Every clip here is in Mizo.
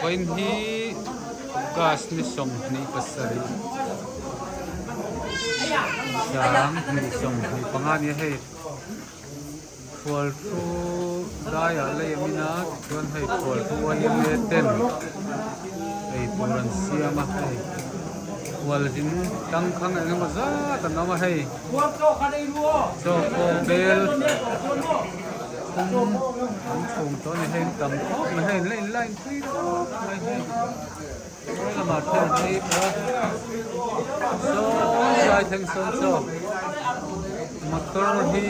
Vawiin hi August ni 27 2025 a ni a hei Khualthu daiah lei a min a tichuan hei khualthu yma ten ei tur an siam a hei khualzin tangkhang eng emaw zat an awm a hei chaw pawh bel thum an chhum tawh a ni hei an tam khawp mai hei an la in line thui khawp mai hei he lamah khian an ei tawh a sawn lai thleng sawn chaw motor hi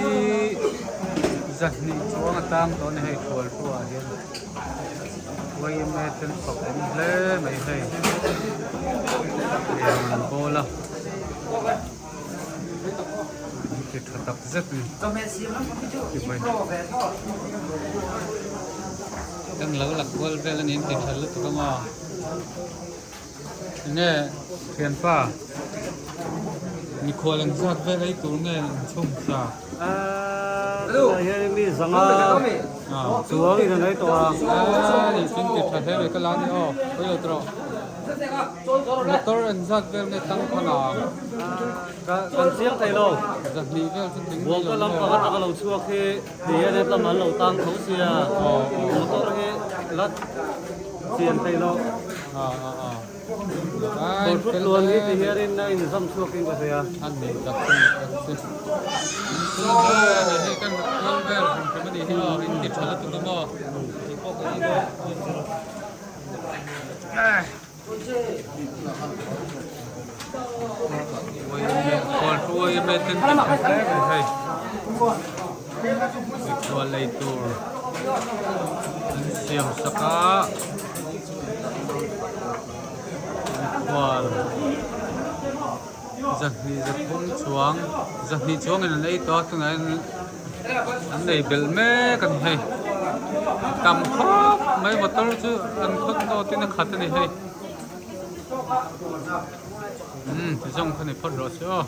zahnih chuang a tang tawh a ni hei thual thu ah hian yma ten fak awm hle mai hei eirawng an bawl a an ti tha tak zet a ni kan lo la kual vel a ni an ti tha lutuk a maw. Enge thianpa mikhual eng zat vel ei tur nge an chhung sa? Tunah hian mi zanga chuang in an ei tawh a. Aaa nih chu ti tha hle mai ka la ni aw pawi lo tawh motor eng zat vel nge tang khan a? Kan chiang thei lo. Zahnih vel chu tling mai lo Buangka lam pakhat a ka lo chhuak hi ti hian hetlam an lo tang tho sia motor hi la Chian theih loh. Kawr thut tluan hi ti hianin a inzam chhuak in ka hria. A ni tak chu ni tak chu. Hei kan kual vel hrim hrim a nih hi aw, in ti tha lutuk a maw? Tih pawh ka ni dawn. Khual hruai a met an ti tha hle mai hei. Mikhual ei tur an siam sak a mikhual zahnih zathum chuang zahnih chuangin an ei tawh a tunah hian an nei belh mek a ni hei tam khawp mai motor chu an khawt dawt in a khat a ni hei umm ti zawng kha ni phawt rawh se aw.